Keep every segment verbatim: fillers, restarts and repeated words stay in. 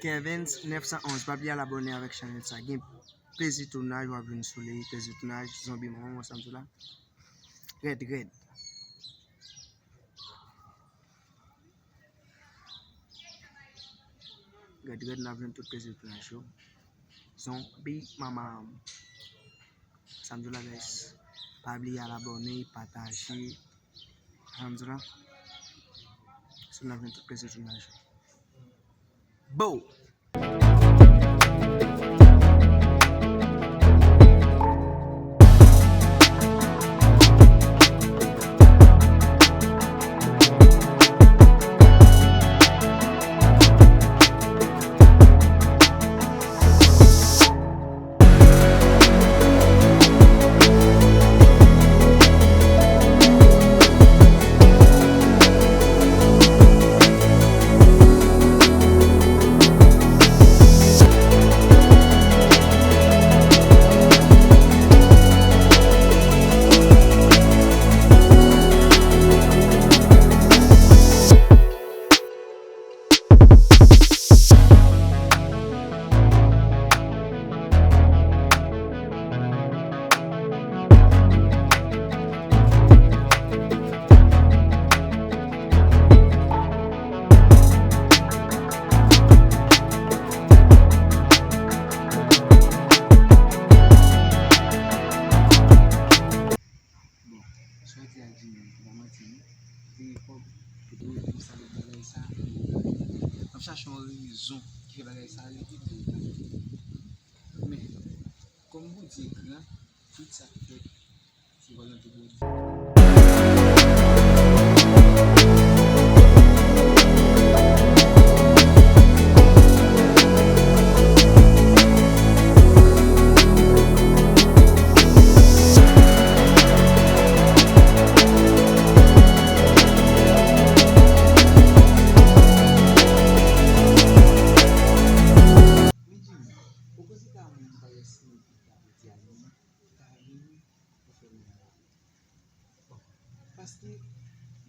Kevens nèf san onz, pa bliye al abòne avèk chanèl sa. Gen plezi tounaj, w ap jwenn sou li, plezi tounaj, zonbi manman mwen, sa m di w la. Rèd, rèd. Rèd, rèd, n ap jwenn tout plezi tounaj yo. Zonbi manman. Sa m di w la, guys. Pa bliye al abòne, pataje. Sa m di w la. Sou n ap jwenn tout plezi tounaj yo. Bow! Bon, sa w di a di menm, pa manti non. Vire kòb, pou w sa, bagay sa, m ap chache yon rezon ki fè bagay sa rive pou w. Men, kòm Bondye gran, tout sa k fèt se volonte Bondye. Men Jimmy, ou koze ka moun ki pa gen siy ki ka pèdi a li menm, ki ka vini pou fè moun mal. Bon, paske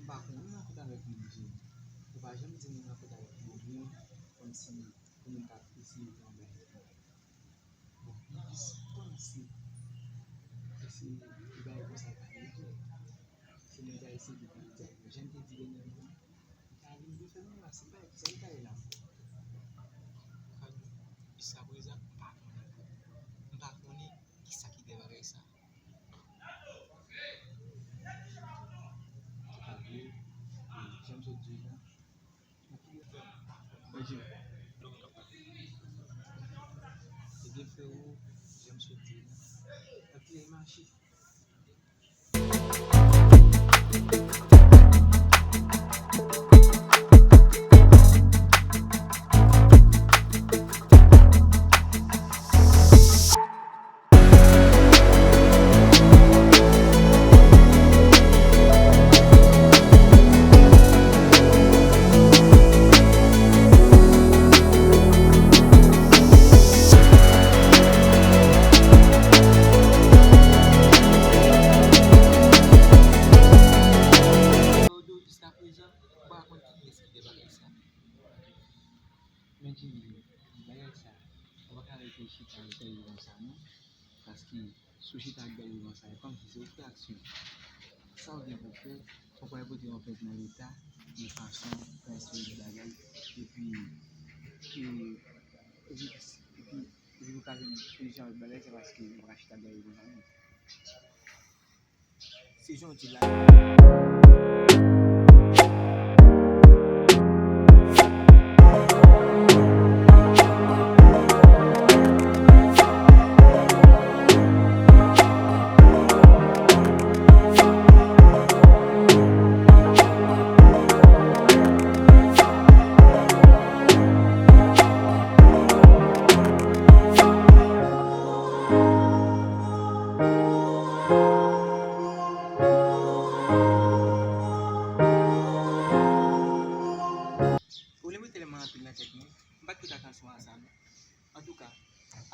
m pa konnen rankontre avèk moun Jimmy. Ou pa janm di moun rankontre avèk moun Jimmy, kòmsi pou moun ta eseye fè yon bagay. Bon, m jis panse ke se yon bagay konsa k arive. Se moun ta eseye fè yon bagay. Jan m te di dènyèman, li ta vin vle fè moun mal, se bagay konsa li ta ye la. Jiskaprezan, m pa konnen. M pa konnen kisa ki dèyè bagay sa. Jan m sot di w la, Ebyen, freo, jan m sot di w la, anpil mache. Jiskaprezan, m pa konn kiyès ki te bagay sa. Men Jimmy, bagay sa, ou pa ka rete chita ap gade konsa non. Paske si w chita ap gade konsa, e kòmsi se ou k fè aksyon. Sa w gen pou fè, fò w pral pote yon plent nan Leta, yon fason pou eseye di bagay, epi, e, epi, epi, epi nou ka jwenn solisyon avèk bagay sa, paske nou pa ka chita ap gade konsa non. Se jan w di la.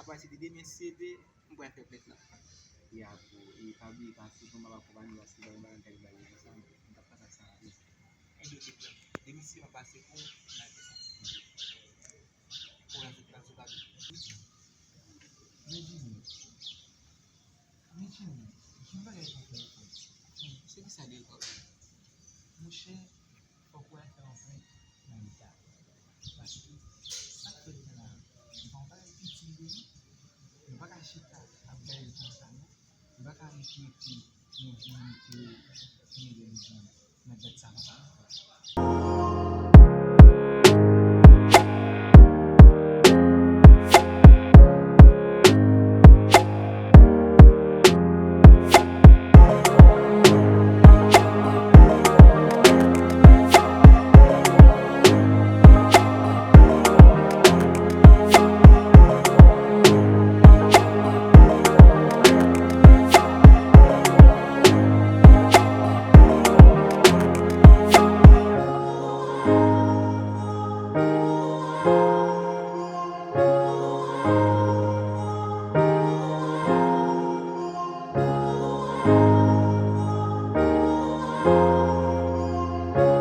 Paske de demen, se de, m pral fè plent lan. Ya, bro, e pa bliye, paske pou m ap akonpanye w, paske bagay bagay bagay konsa, m t ap pase ak sa la tou. Enben, demen, se m ap pase pou m al fè sa. Pou m al fè sa, sa. Men Jimmy, men Jimmy, ki bagay sa fè ankò? Se ki sa li ankò? Monchè, fòk w al fè yon plent nan leta. Paske sa k fè l la, se pa yon bagay piti li ye, non. Nou pa ka chita ap gade l konsa, non. Nou pa ka regrete nou vin mete nou nan dat sa konsa, non, frè.